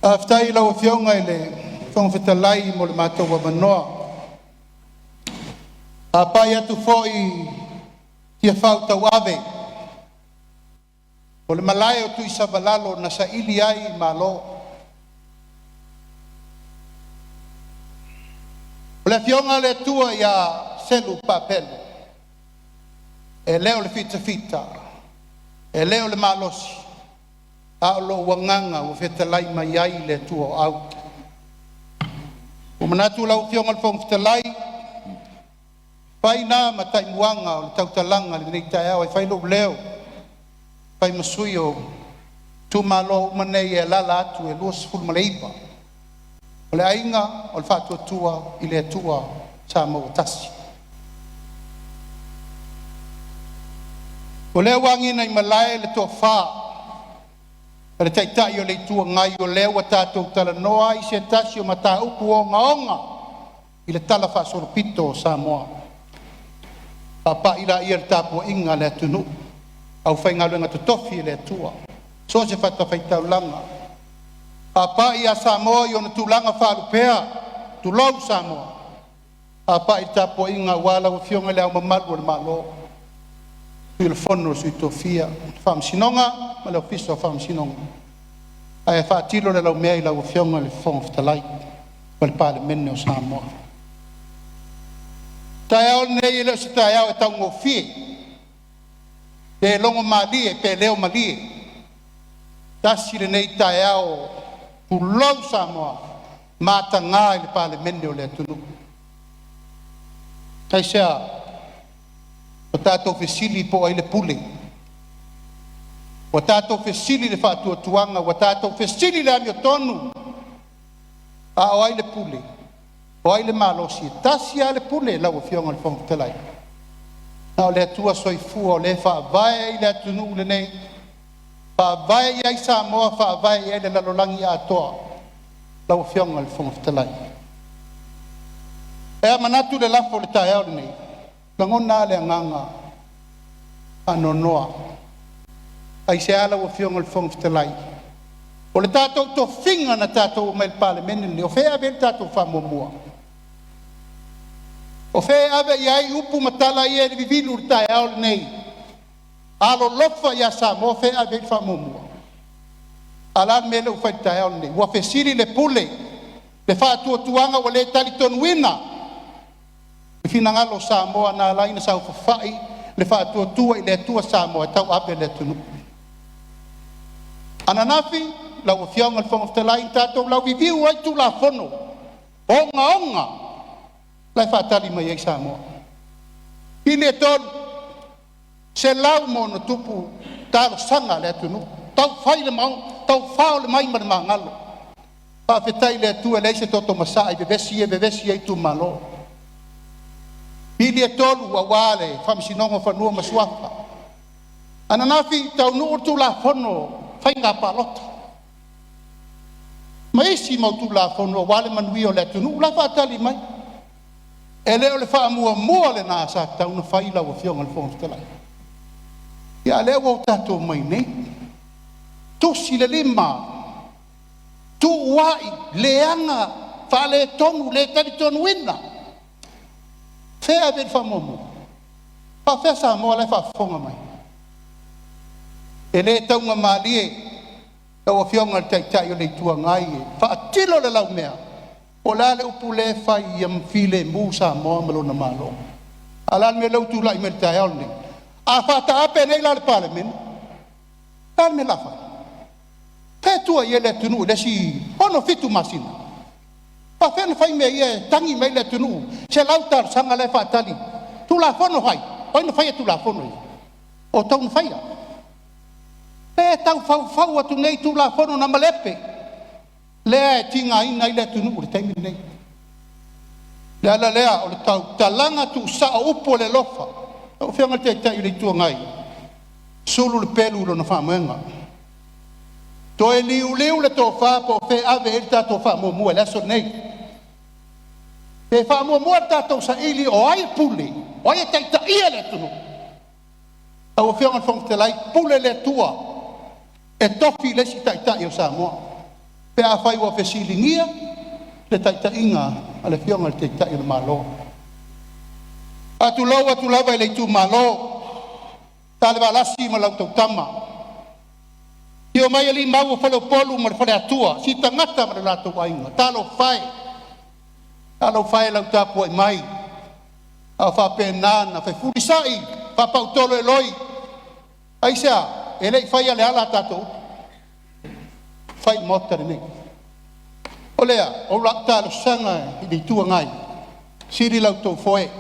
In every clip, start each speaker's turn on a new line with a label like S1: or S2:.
S1: Faafetai i lau Afioga i le Fofoga Fetalai mo le matou avanoa. E faapai atu foi i Tiafau tauave o le malae o Tuisavalalo na saili ai malo. O le afioga a le Atua ia Selu Paapelu, e le o le fitafita e le o le malosi, a o lou agaga ua fetalai mai ai le Atua o Au. Ua manatu lau Afioga i le Fofoga Fetalai, fai na ma taimuaga o le tautalaga i lenei taeao e fai lou leo, fai ma sui o itumalo uma nei e alala atu e 29, o le aiga o le Faatuatua i le Atua Samoa ua tasi. O lea ua agiga i malae le tofa a le Taitai o le Itu Agai, o lea ua tatou talanoa i se tasi o mataupu ogaoga i le talafaasolopito o Samoa. Faapai laia i le tapuaiga a le atunuu, aufaigaluega totofi a le Atua i so o se fatafaitaulaga, faapai ia Samoa i ona tulaga faalupea, tulou Samoa. Faapai le tapuaiga aua lau Afioga i Le Ao Mamalu o le Malo, Sui o le Fono a Sui Tofia, Faamasinoga ma le Ofisa o Faamasinoga. Ae faatilo le laumea i lau Afioga i le Fofoga Fetalai ma le Palemene o Samoa. O le taeao lenei e le o se taeao e taugofie, pe logomalie pe leo malie, tasi lenei taeao, tulou Samoa, mataga i le Palemene o le atunuu. Aisea? Ua tatou fesili po o ai le pule, ua tatou fesili i le faatuatuaga, ua tatou fesili i le amiotonu. A o ai le pule? O ai le malosi? E tasi lava le pule lau Afioga i le Fofoga Fetalai, na o le Atua Soifua o lea e faavae i le atunuu lenei, faavae i ai Samoa, faavae i ai le lalolagi atoa. Lau Afioga i le Fofoga Fetalai, e manatu i le lafo o le taeao lenei, e lagona lava le agaga faanoanoa. Aisea lau Afioga i le Fofoga Fetalai? O le tatou tofiga na tatou omai i le Palemene lenei, o fea e ave i ai le tatou faamuamua? O fea e ave i ai upu ma tala ia e vivilu i le taeao lenei? Alolofa ia Samoa, o fea e ave i ai le faamuamua? A o le a le mea lea ua fai i le taeao lenei? Ua fesili le pule, le faatuatuaga ua le talitonuina le finagalo o Samoa na ala ai ona saofafai le Faatuatua i le Atua Samoa e tauave le atunuu. Ananafi lau Afioga i le Fofoga Fetalai na tatou lauliliu ai Tulafono ogaoga la e faatali mai ai Samoa. Pili e 300+ talosaga a le atunuu, tau fao le mai ma le magalo. Faafetai i le Atua e leai se toto masaa i vevesi ia e vevesi ai itumalo. Pili e tolu aua le Faamasinoga o Fanua ma Suafa. Ananafi taunuu le Tulafono o Faiga Palota ma isi mau Tulafono aua le manuia o le atunuu la e faatali mai. E le o le faamuamua lena sa tatau ona fai lau Afioga i le Fofoga Fetalai? A o lea ua tatou omai nei, tusi le lima, tuuai, leaga, faaletonu, le talitonuina. O fea e ave i ai le faamuamua? Faafefea Samoa la e faafofoga mai? E le taugamalie lau Afioga i le Taitai o le Itu Agai, e faatilo le laumea. Po o le a le upu lea e fai ia filemu Samoa ma lona Malo. A o le a le mea lea ua tulai mai le taeao lenei? A faataape nei la le Palemene, o le a le mea o le a fai? O fea e tua i ai le atunuu i le isi 6-7 masina? E faafefea ona fai mea ia e tagi mai ai le atunuu, 100 talosaga la e faatali. Tulafono fai? O ai na faia Tulafono ia? O outou na faia. Lea e tau faufau atu nei Tulafono na malepe lea e tigaina ai le atunuu i le taimi lenei. O le ala lea o le tautalaga tuusao o upu o le alofa. Lau Afioga i le Taitai o le Itu Agai, sulu le pelu i lona faamoega, toe liuliu le tofa po o fea e ave i ai le tatou faamuamua i le aso lenei. Pe faamuamua le tatou saili o ai e pule, o ai e taitaia le atunuu. Lau Afioga i le Fofoga Fetalai, pule le Atua e tofi le isi Taitai o Samoa. Pe afai ua fesiligia le taitaiga a le Afioga i le Taitai o le Malo. Faatulou atu lava i le itumalo Salevalasi ma lau tautama, afio mai alii Mau o Faleupolu ma le Faleatua, Sitagata ma le latou aiga, talofa e, talofa e i lau tapuai mai a o faapena ona fefulisai faapaautolo e Loi. Aisea? E le i faia e Leala a tatou upu, e fai i le Maota lenei. O lea, o lau talosaga i le Itu Agai, sili la outou foe,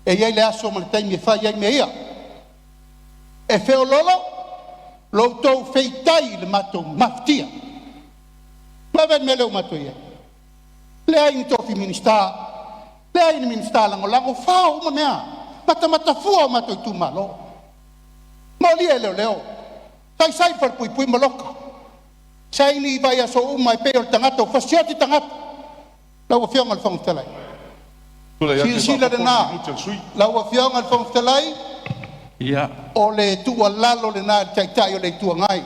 S1: e i ai le aso ma le taimi e fai ai mea ia. E feoloolo lo outou feitai i le matou mafatia. Vaai i le mea lea ua matou i ai, leai ni tofi Minisita, leai ni Minisita Lagolago, fao uma mea, matamata fua o matou itumalo, molia e leoleo, saisai i falepuipui ma loka, saini i vaiaso uma e pei o le tagata ua fasioti tagata. Lau Afioga i le Fofoga Fetalai,
S2: Tulai
S1: silasila lena. Lau Afioga i le Fofoga Fetalai, o le tuualalo lena i le Taitai o le Itu Agai,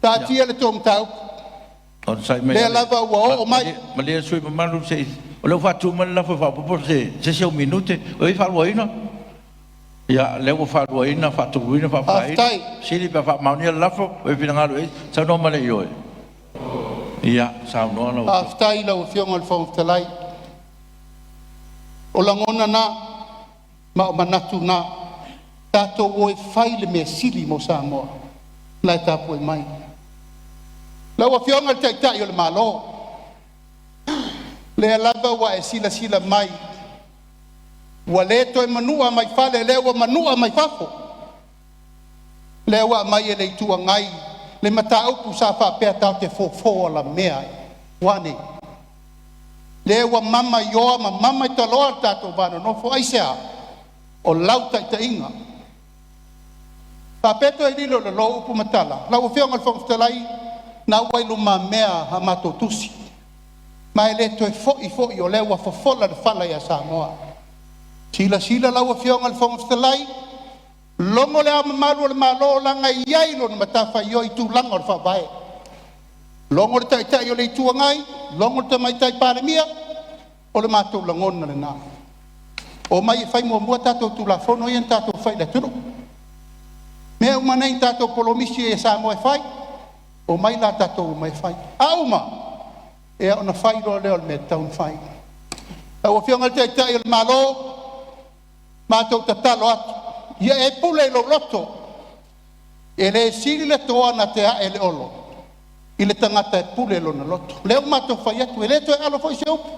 S1: taatia le tou mataupu,
S3: Onosai mai
S1: lea lava ua oo mai.
S3: Malie le sui usufono mamalu se i... O lea ua faatu mai le lafo e faaopoopo se isi ou minute. O ai e faaluaina? Ia, o lea ua faaluaina, faatoluina, faafaina.
S1: Faafetai.
S3: Fesili pe a faamaonia le lafo. Ua e finagalo i ai? Saunoa mai le ioe. Ia, saunoa lau Afioga.
S1: Faafetai i lau Afioga i le Fofoga Fetalai. O lagona na ma o manatu na, tatou o e fai le mea sili mo Samoa la e tapuai mai. Lau Afioga i le Taitai o le Malo, lea lava ua e silasila mai ua le toe manua mai fale, lea ua manua mai fafo. Lea ua aumai e le Itu Agai le mataupu sa faapea tatou te fofo alamea ai. Ua a nei? Lea ua mamaioa ma mamaitaloa le tatou va nonofo. Aisea? O lau taitaiga. Faapea toe lilo i lalo upu ma tala, lau Afioga i le Fofoga Fetalai, na ua i lumamea a matou tusi, ma e le toe foi foi o lea ua fofola le fala ia Samoa. Silasila lau Afioga i le Fofoga Fetalai, logo Le Ao Mamalu o le Malo leaga e i ai lona matafaioi i tulaga o le Faavae, logo le Taitai o le Itu Agai, logo le Tamaitai Palemia. O le matou lagona lena, omai e fai muamua tatou Tulafono ia na tatou fai i le atunuu. Mea uma nei na tatou polomisi ai e Samoa e fai, omai la tatou omai e fai. A uma, ia ona fai loa lea o le mea e tatau ona fai. Lau Afioga i le Taitai o le Malo, matou tatalo atu ia e pule i lou loto, e le sili le toa na te ae i le olo i le tagata e pule lona loto. O lea ua matou fai atu, e le toe alo foi se upu.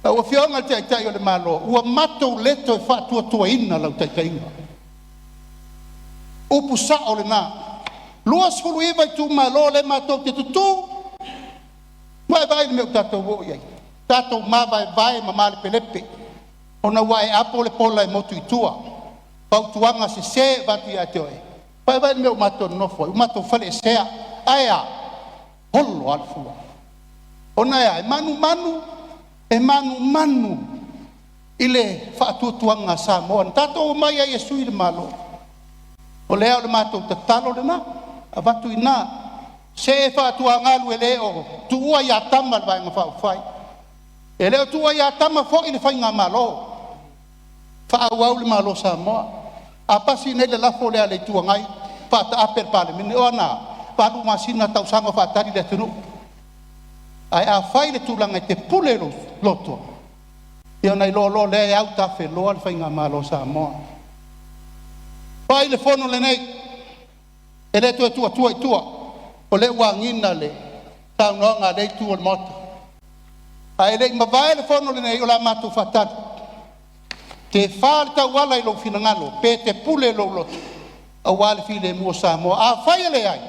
S1: Lau Afioga i le Taitai o le Malo, ua matou le toe faatuatuaina lau taitaiga. Upu sao lena. 29 itumalo lea matou te tutu, vaai i le mea ua tatou oo i ai, tatou mavaevae ma malepelepe ona ua e apo le pola e motu i tua. Fautuaga sese e avatu ia te oe, vaai i le mea ua matou nonofo ai, ua matou faleesea. Ae a? Olo lava le fua. Ona e a? E manumanu, e manumanu i le faatuatuaga a Samoa na tatou omai ai e sui le Malo. O lea o le matou tatalo lena, avatu i ina, se faatuagalu e le o tuua ia Tama le Vaega Faaupufai, e le o tuua ia Tama foi le faigamalo. Faaauau le Malo o Samoa. A pasi nei le lafo lea a le Itu Agai, faataape le Palemene. O a na a? 8 masina, tausaga o faatali le atunuu. Ae a fai le tulaga e te pule i lou loto, ia ona iloa loa lea e autafeloa le faigamalo a Samoa. Fai le fono lenei, e le toe tuu atua i tua, o lea ua agiga le saunoaga a lea itu o le Maota. Ae le i mavae le fono lenei, o le a matou faatali. Pe fa le tauala i lou finagalo pe e te pule i lou loto aua le filemu o Samoa. Afai e leai,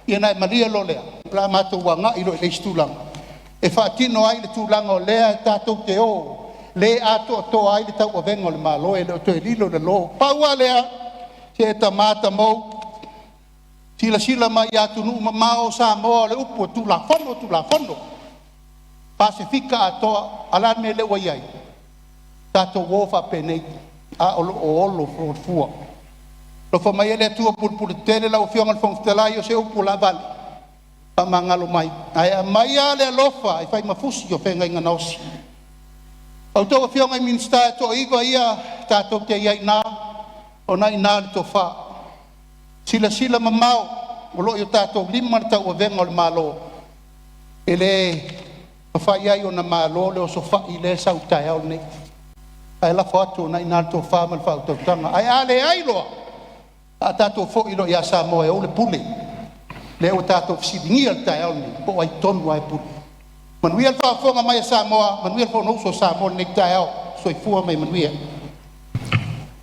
S1: ia ona e malie loa lea, o le a matou agai loa i le isi tulaga e faatino ai le tulaga o lea tatou te o le atoatoa ai le tauavega o le Malo, e le o toe lilo i lalo. Pau lava lea, se tama tamou, silasila mai i atunuu mamao, o Samoa o le upu e Tulafono Tulafono. Pasefika atoa, a o le a le mea lea ua i ai? Tatou o faapenei a o lo o olo fua. Alofa maia le Atua pulepuletetele lau Afioga i le Fofoga Fetalai, o se upu ua laavale. Faamagalo mai, ae aumaia le alofa e fai ma fusi o feagaiga na osi. A outou Afioga i Minisita e toaiva ia tatou te i ai i ina, o lena e i ina le tofa, silasila mamao o lo o i o tatou lima le tauavega o le Malo, e le mafai ai ona malo le osofai lea e sau i le taeao lenei. Ae lafo atu o lena e i ina le tofa ma le faautautaga. Ae a leai loa, o le a tatou foi loa ia Samoa e ou le pule, lea ua tatou fesiligia i le taeao lenei po o ai tonu lava e pule. Manuia le faafofoga mai a Samoa, manuia le Fonousu a Samoa i lenei taeao. Soifua ma ia manuia.